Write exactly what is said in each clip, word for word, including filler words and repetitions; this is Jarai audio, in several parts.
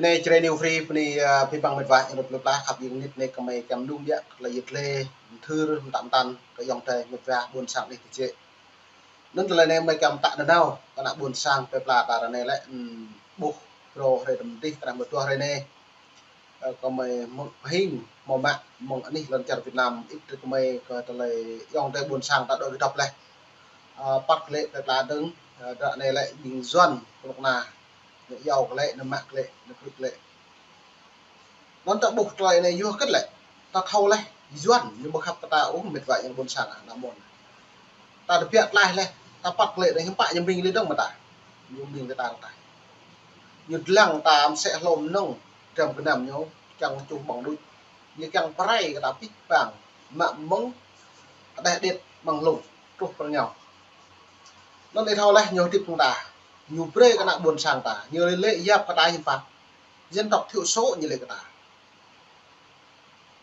Anai Jrai New Free bơni, ơ, abih bang mĕt wa ayŏng adơi plơi pla khăp jing nit anai kơmơi kiăng mơnung biă kơ tơlơi yit lĕ mơthưr mơtam mơtam kơ ayŏng adơi mĕt wa ƀôn sang anih tơjĕ. Anŭn tơlơi anai mơi kiăng pơtă nanao kơ ană ƀôn sang plơi pla ta ră anai lĕ, ưm, ƀuh brơi hrơi tơm dih, tơdah mơtuah hrơi anai. Ơ, kơmơi mơ̆ng hing mơ̆ mă mơ̆ng anih lŏn čar Việt Nam, ĭt kơmơi kơ tơlơi ayŏng adơi ƀôn sang ta dŏ kơdŏp leh. Ơ, păt kơ lĕ plơi pla dơ̆ng, ơ, ră anai lĕ ƀing Yuan kơnuk kơna, ñu iâu kơ lĕ, ñu mă kơ lĕ, ñu krư̆ kơ lĕ. Anŭn ta ƀuh tơlơi anai yua hơget lĕ, ta thâo leh, Yuan ñu ƀu khăp kơ ta ôh mĕt wa ayŏng ƀôn sang ană mơ̆n. Ta tơbiă tlaih leh, ta păt kơ lĕ anai hiư̆m pă ñu ƀing lĕ dơ̆ng mơ̆ ta. Ñu ƀing lĕ ta rơtah. Ñu dlăng ta mơsĕ hlô mơnơ̆ng, dram gơnam ñu, kiăng čuh ƀơ̆ng đuč. Ñu kiăng pơrai kơ ta abih bang, mă mơ̆ng hơđeh điêt mơ̆ng hlung truh pơ rơngiao. Anŭn ih thâo leh ñu hơdip hăng ta, ñu brơi kơ ană ƀôn sang ta, ñu lĕ lĕ yap kơ ta hiư̆m pă. Dân tộc thiểu số ñu lĕ kơ ta.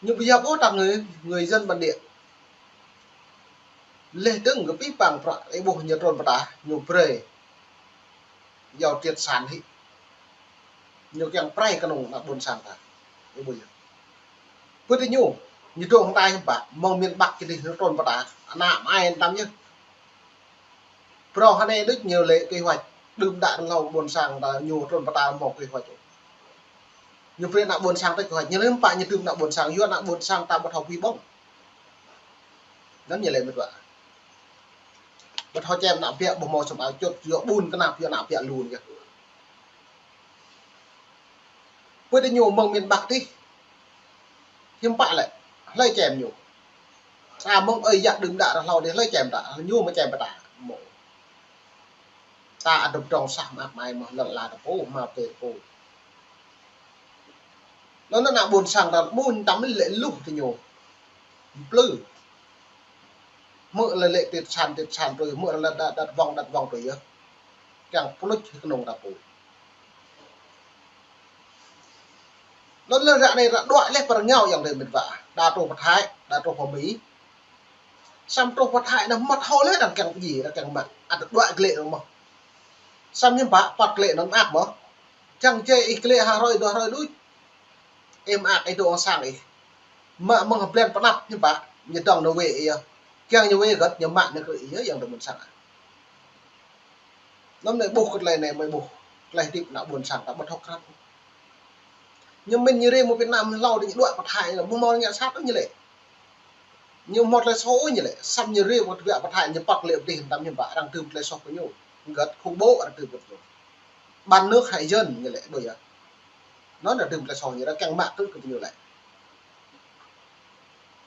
Ñu ƀu yap ôh ta người, người dân bản địa. Leh dơ̆ng kơ abih bang prăk ih ƀuh ñu trŭn pơ ta, ñu brơi. Yua triệt sản hĭ. Ñu kiăng pơrai kơnung ană ƀôn sang ta. Ih ƀuh yơh. Pơ tơ ñu, ñu dŏ hăng ta hiư̆m pă, mơ̆ng miền Bắc kơ dih ñu trŭn pơ ta, ană mơai tam yơh. Phrâo hơnai đôč ñu lĕ kế hoạch, đưm đă rơhlâo ƀôn sang ta ñu trŭn pơ ta mơ̆ kế hoạch. Ñu brơi ană ƀôn sang ta kế hoạch, ñu lĕ hiư̆m pă ñu dưm ană ƀôn sang, yua ană ƀôn sang ta ƀu thâo pui ƀơ̆ng. Anŭn ñu lĕ mĕt wa. Ƀu thâo čem ană biă, ƀu hmâo sum ao čut, yua ƀun kơnăp, yua ană biă lun yơh. Pơ tơ ñu mơ̆ng miền Bắc dih. Hiư̆m pă lĕ, hlơi čem ñu. Ta mơ̆ng ơi yă đưm đă rơhlâo dih, hlơi čem ta, ñu mơ̆ čem pơ ta. Mơ̆. Ta adŭp dŏng sah mă mơai mơ̆ lŏn ala ta pô, mă pê ta pô. Anŭn ană ƀôn sang ta ƀun tam lĕ luh tơ ñu. Mplư. Hmư̆ lĕ lĕ triệt sản, triệt sản tui, hmư̆ lĕ đa-, đăt wŏng, đăt wŏng tui yơh. Kiăng pơnuč hĭ kơnung ta pô. Anŭn lĕ ră anai ră đuaĭ leh pơ rơngiao ayŏng adơi mĕt wa. Đa truh pơ Thái, đa truh pơ Mi. Samơ̆ truh pơ Thái anŭn mă thâo leh đang kiăng pơjing, đang kiăng mă. Ăt đuaĭ kơ lĕ anŭn mơ̆. Samơ̆ hiư̆m pă, păt kơ lĕ anŭn mơak mơ̆. Čang jai ih kơ lĕ ha hrơi dua hrơi đôč. Ih mơak ih dŏ hăng sang ih. Mă mơ̆ng hơblen pơnăp hiư̆m pă, ñu dŏng ñu wê ih yơh. Kiăng ñu wê hơget, ñu mă ñu krư̆ ih yơh, ayŏng adơi ƀôn sang. Anŭn anai ƀuh kơ tơlơi anai mơi ƀuh. Tơlơi hơdip ană ƀôn sang ta ƀu thâo krăn. Ñu mĭn ñu rê mơ̆ng Việt Nam hlâo dih ñu đuaĭ pơ Thái, ƀu hmâo ngă sat ôh ñu lĕ. Ñu hmâo tơlơi soh ôh ñu lĕ. Samơ̆ ñu rê mơ̆ng tơbiă pơ Thái, ñu păt kơ lĕ pơ dih tam hiư̆m pă, arăng dưm tơlơi soh kơ ñu. Hơget khủng bố arăng dưm kơ ñu. Bán nước hại dân ñu lĕ, ƀu yơh. Anŭn arăng dưm tơlơi soh ñu, arăng kiăng mă krư̆ kơ ñu lĕ.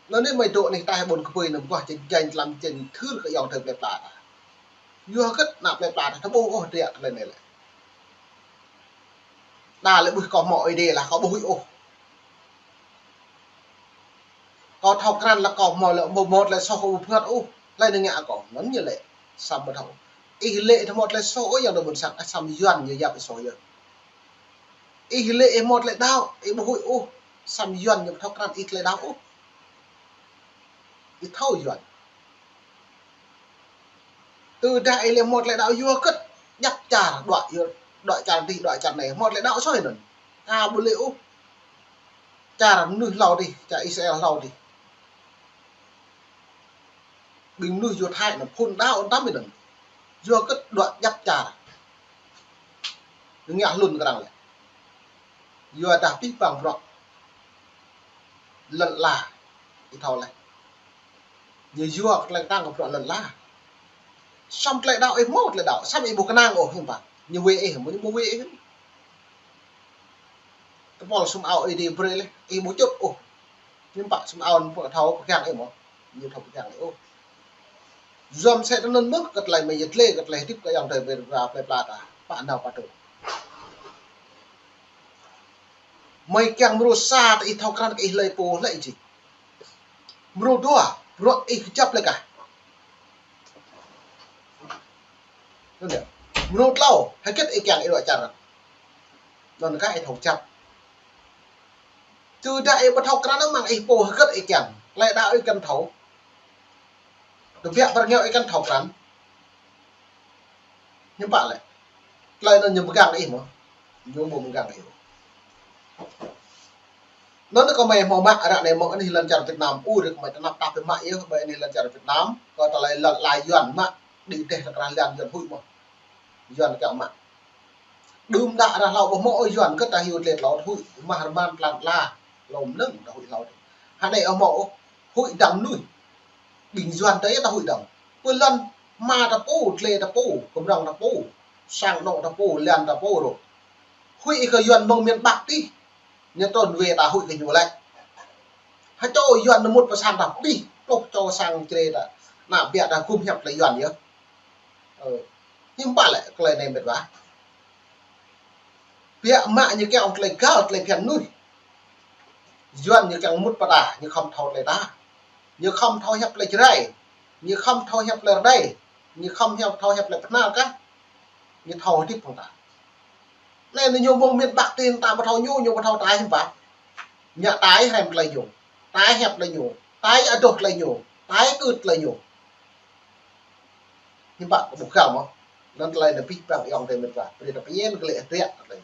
Anŭn anai mơi dŏ anih ta ƀôn kơpơi anŭn mơguah jĕ janh tlam jĕ thưr kơ ayŏng adơi plơi pla ta. Yua hơget ană plơi pla ta ƀu ƀuh ôh tơlơi anai lĕ. Đa lĕ ƀuh kâo hmâo ơi adai lah kâo ƀu huĭ ôh. Kâo thâo krăn lah kâo hmâo lĕ ƀu hmâo tơlơi soh kâo ƀu pơngăt ôh. Tơlơi anai ngă kâo, anŭn ñu lĕ. Samơ̆ ƀu thâo. Ih lĕ ƀu hmâo tơlơi soh ôh ayŏng adơi ƀôn sang, samơ̆ Yuan ñu yap ih soh yơh. Ih lĕ ih hmâo tơlơi đaŏ, ih ƀu huĭ ôh. Samơ̆ Yuan ñu ƀu thâo krăn ih tơlơi đaŏ ôh. Ih thâo Yuan. Tơdah ih lĕ hmâo tơlơi đaŏ yua hơget djăp čar đuaĭ, yua đuaĭ čar dih, đuaĭ čar anai. Hmâo tơlơi đaŏ soh anŭn. Ta ƀu lĕ ôh. Čar mơnuih hlâo dih, čar Israel hlâo dih. Ƀing mơnuih yua Thái anŭn phŭn đaŏ ôn tam ih anŭn. Yua hơget đuaĭ djăp čar. Ngă hlŭn kơ arăng lĕ. Yua dah abih bang bruă lŏn ala. Ih thâo leh. Ñu yua kơ tơlơi tăng kơ bruă lŏn ala. Samơ̆ tơlơi đaŏ ih hmâo tơlơi đaŏ. Samơ̆ ih ƀu kơnang ôh hiư̆m pă. Ñu wê ih, ñu ƀu wê ih. Tơpul sum ao ih dih brơi leh, ih ƀu čut ôh. Hiư̆m pă sum ao anŭn ƀu thâo pơgang ih mơ̆. Ñu thâo pơgang ih ôh. Yua mơsĕ tơ anŭn mơ̆ kơ tơlơi mơi yit lĕ, kơ tơlơi hơdip kơ ayŏng adơi plơi pla ta. Pă nao pă truh. Mơi kiăng mrô sa tơ ih thâo krăn kơ ih hlơi pô hlơi jing. Mrô dua, bruă ih kơjăp lĕ kah. Anŭn yơh. Mrô tlâo, hơget ih kiăng ih đuaĭ čar. Anŭn kah ih thâo kơjăp. Tơdah ih ƀu thâo krăn mơ̆ng ih pô hơget ih kiăng. Tơlơi đaŏ ih kăn thâo. Tơbiă pơ rơngiao ih kăn thâo krăn. Hiư̆m pă lĕ. Tơlơi anŭn ñu pơgang ih mơ̆. Ñu ƀu pơgang ih. Anŭn kơ mơi hmâo mă ră anai mơ̆ng anih lŏn čar Việt Nam, ur kơ mơi tơnap tap mă yơh, mơi anih lŏn čar Việt Nam, kơ tơlơi lŏn la Yuan mă, đĭ dêh lŏn krah lŏn Yuan huĭ mơ̆n. Yuan kiăng mă. Đưm đă ră hlâo ƀu hmâo ôh Yuan kơ ta hyu tlê tlâo huĭ, mah rơman tlan la, lŏm lơ̆ng ta huĭ hlâo. Hă anai ƀu hmâo ôh, huĭ dăng mơnuih. Ƀing Yuan tơi ta huĭ dăng. Pơ lŏn hma ta pô, tlê ta pô, kơmrăng ta pô, sang anŏ ta pô, lŏn ta pô rŏ. Huĭ kơ Yuan mơ̆ng miền Bắc tih. Ñu trŭn wai ta huĭ kơ ñu lĕ. Hă čô Yuan ñu mŭt pơ sang ta pih, pluh čô sang črê ta. Ană biă ta gum hiăp tơlơi Yuan yơh. Ơ, hiư̆m pă lĕ tơlơi anai mĕt wa. Biă mă ñu kiăng tơlơi găl, tơlơi phiăn mơnuih. Yuan ñu kiăng mŭt pơ ta, ñu khŏm thâo tơlơi ta. Ñu khŏm thâo hiăp tơlơi Jrai, ñu khŏm thâo hiăp tơlơi Rơđê, ñu khŏm hiăp, thâo hiăp tơlơi Bahnar kah. Ñu thâo hơdip hăng ta. Anai ñu mơ̆ng miền Bắc tih ta ƀu thâo ñu, ñu ƀu thâo ta hiư̆m pă. Ñu ta hrăm tơlơi ñu, ta hiăp tơlơi ñu, ta adoh tơlơi ñu, ta kưt tơlơi ñu. Hiư̆m pă kơ ƀu găl mơ̆n. Anŭn tơlơi anai pih păng ayŏng adơi mĕt wa. Brơi ta pơñen kơ lĕ hơdră tơlơi anai.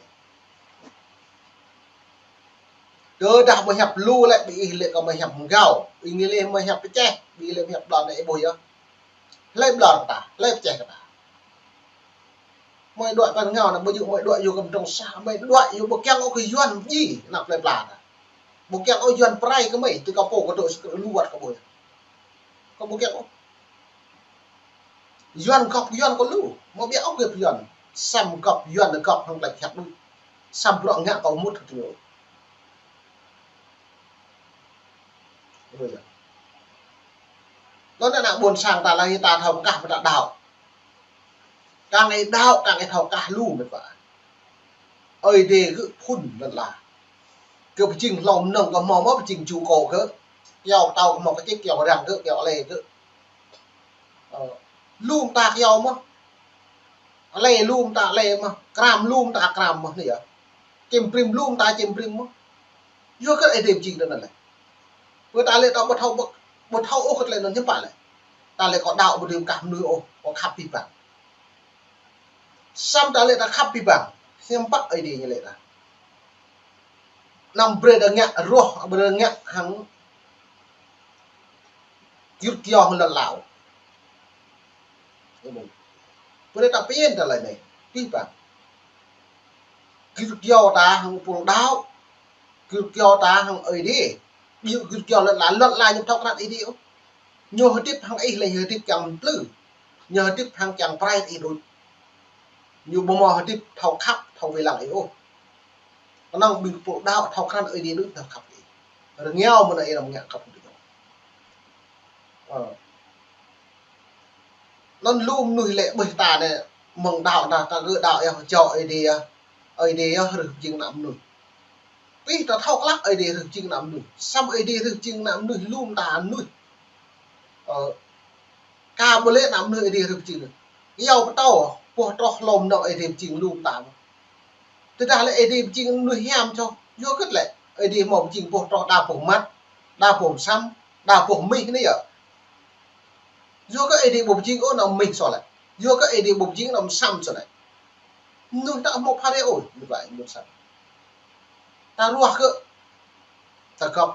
Tơdah mơi hiăp lu lĕ, ƀing ih lĕ kơ mơi hiăp mơgao. Ƀing ih lĕ mơi hiăp pơčeh, ƀing ih lĕ mơi hiăp ƀlŏn anai ƀuh yơh. Hlơi ƀlŏn kơ ta, hlơi pơčeh kơ ta. Mơi đuaĭ pơ rơngiao anai, ƀu djơ̆ mơi đuaĭ yua kơ mơdrŏng sah, mơi đuaĭ yua ƀu kiăng ôh kơ Yuan pơjing, ană plơi pla ta. Ƀu kiăng ôh Yuan pơrai kơ mơi, tui kơ pô kơ dŏ sơkơ̆ lu wơ̆t kơ ƀuh. Kơ ƀu kiăng ôh. Yuan gŏp Yuan kơ lu, mơ̆ biă ôh gơ̆p Yuan. Săm gŏp Yuan gŏp hăng tơlơi phiăn lu. Săm bruă ngă kơ mŭt hơdră. Ơ, yơh. Lŏn ană ƀôn sang ta lĕ ta thâo kah mơta đaŏ. Kang ih đaŏ, kang ih thâo kah lu mĕt wa. Ơi Adai gơ̆ phŭn lŏn la. Gơ̆ pơjing hlŏng mơnơ̆ng kơ hmâo mơ̆ pơjing ju kơ gơ̆. Kyâo pơtâo kơ hmâo kơ čih, kyâo răng gơ̆, kyâo alê gơ̆. Ơ, lu mơta kyâo mơ̆. Alê lu mơta alê mơ̆. Kram lu mơta kram mơ̆ anai yơh. Čim prim lu mơta čim prim mơ̆. Yua kơ Ơi Adai pơjing tơ anŭn lĕ. Pơ ta lĕ ta ƀu thâo ƀu, ƀu thâo ôh kơ tơlơi anŭn hiư̆m pă lĕ. Ta lĕ kơ đaŏ ƀu dưi kah mơnuih ôh, kơ khăp abih bang. Săm ta lĕ ta khăp abih bang. Hiư̆m pă Ơi Adai ñu lĕ ta. Anăm brơi ta ngă rŏh, brơi ta ngă hăng gir kyâo hăng lŏn lao. Brơi ta pơmĭn tơlơi anai. Abih bang. Gir kyâo ta hăng pul đaŏ. Gir kyâo ta hăng Ơi Adai. Ƀu gir kyâo lŏn la, lŏn la ñu thâo krăn Ơi Adai ôh. Ñu hơdip hăng ih lĕ hơdip kiăng mplư. Ñu hơdip hăng kiăng pơrai ih đôč. Ñu ƀu hmâo hơdip thâo khăp, thâo wai lăng ih ôh. Kơnơ̆ng ƀing pô đaŏ thâo krăn Ơi Adai đôč, thâo khăp ih. Rơngiao mơ̆n ih anăm ngă khăp ih. Ơ. Anŭn lu mơnuih lĕ ƀuh ta anai, mơ̆ng đaŏ ta, ta gơ̆ đaŏ yơh, jao Ơi Adai yơh. Ơi Adai yơh hrih pơjing ană mơnuih. Pih ta thâo klă Ơi Adai hrih pơjing ană mơnuih. Săm Ơi Adai hrih pơjing ană mơnuih, lu mơta ană mơnuih. Ơ, ka ƀu lĕ ană mơnuih Ơi Adai hrih pơjing. Kyâo pơtâo, boh troh hlŏm anŭn Ơi Adai pơjing lu mơta. Tơdah lĕ Ơi Adai pơjing mơnuih hiam čô, yua hơget lĕ Ơi Adai hmâo pơjing boh troh đa boh măt, đa boh mơsăm, đa boh mih anai yơh. Yua kơ Ơi Adai ƀu pơjing ôh ană mih soh lĕ. Yua kơ Ơi Adai ƀu pơjing ană mơsăm soh lĕ. Mơnuih ta hmâo phara ôh, mơnuih ta hmâo mơsăm. Ta ruah kơ ta gŏp.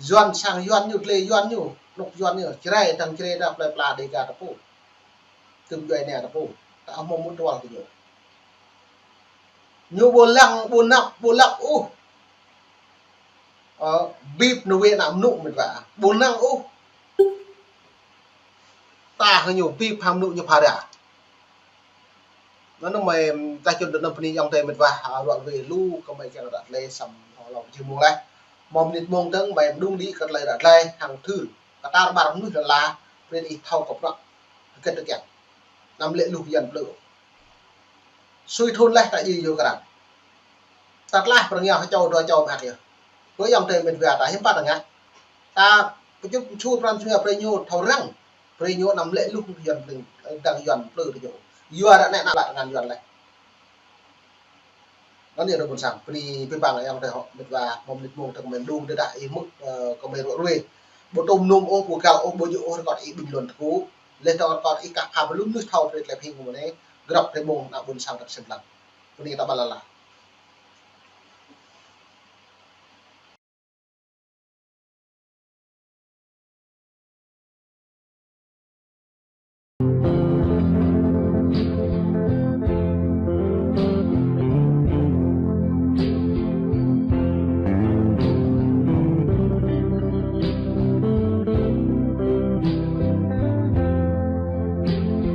Yuan sang Yuan ñu, tlê Yuan ñu, anŏ Yuan ñu, Jrai, dăng Jrai, dăng plơi pla Dêga ta pô. Tơm djuai ania ta pô. Ta hmâo mŭt tual kơ ñu. Ñu ƀu lăng, ƀu năp, ƀu lăp ôh. Ơ, bip nao wai ană mơnŭ mĕt wa. Ƀu năng ôh. Ta hăng ñu bip hăng mơnŭ ñu phara. Anŭn mơi ta čun dơnăm bơni ayŏng adơi mĕt wa, a, ruă wai lu kơ mơi kiăng ră tơlơi săm hlâo hlâo pơjing mông laih. Mơ̆ng mơnit mông dơ̆ng mơi mơđung đĭ kơ tơlơi ră tơlơi hăng thưr. Kơ tar ƀar mơnuih lŏn la, brơi ih thâo kơ prăk. Hơget tơ kiăng. Anăm lĕ luh Yuan plư. Sui thun laih ta djai yua krăn. Ta tlaih pơ rơngiao hơčâo dua čô mơak yơh. Kơ ayŏng adơi mĕt wa ta hiư̆m pă ta ngă. Ta pơčŭt pơčur pran jua brơi ñu thâo răng. Brơi ñu anăm lĕ luh Yuan plư, dăng Yuan plư tơ ñu. Yua ră anai ană lăi tơngan Yuan laih. Anŭn yơh adơi ƀôn sang, bơni abih bang ayŏng adơi hŏ, mĕt wa, mơ̆ng mơnit mông dơ̆ng mơi mơđung tơdah ih hmư̆, ơ, kơ mơi ruă ruai. Ƀu tôm num ôh, ƀu găl ôh, ƀu djơ̆ ôh, rơkâo ih bình luận tơgŭ. Laih dơ̆ng rơkâo ih kah pha pơlŭn mơnuih thâo brơi tơlơi pơhing mơ̆ng anai, grăp tơlơi mông ană ƀôn sang ta sem lăng. Bơni ta ƀă lala.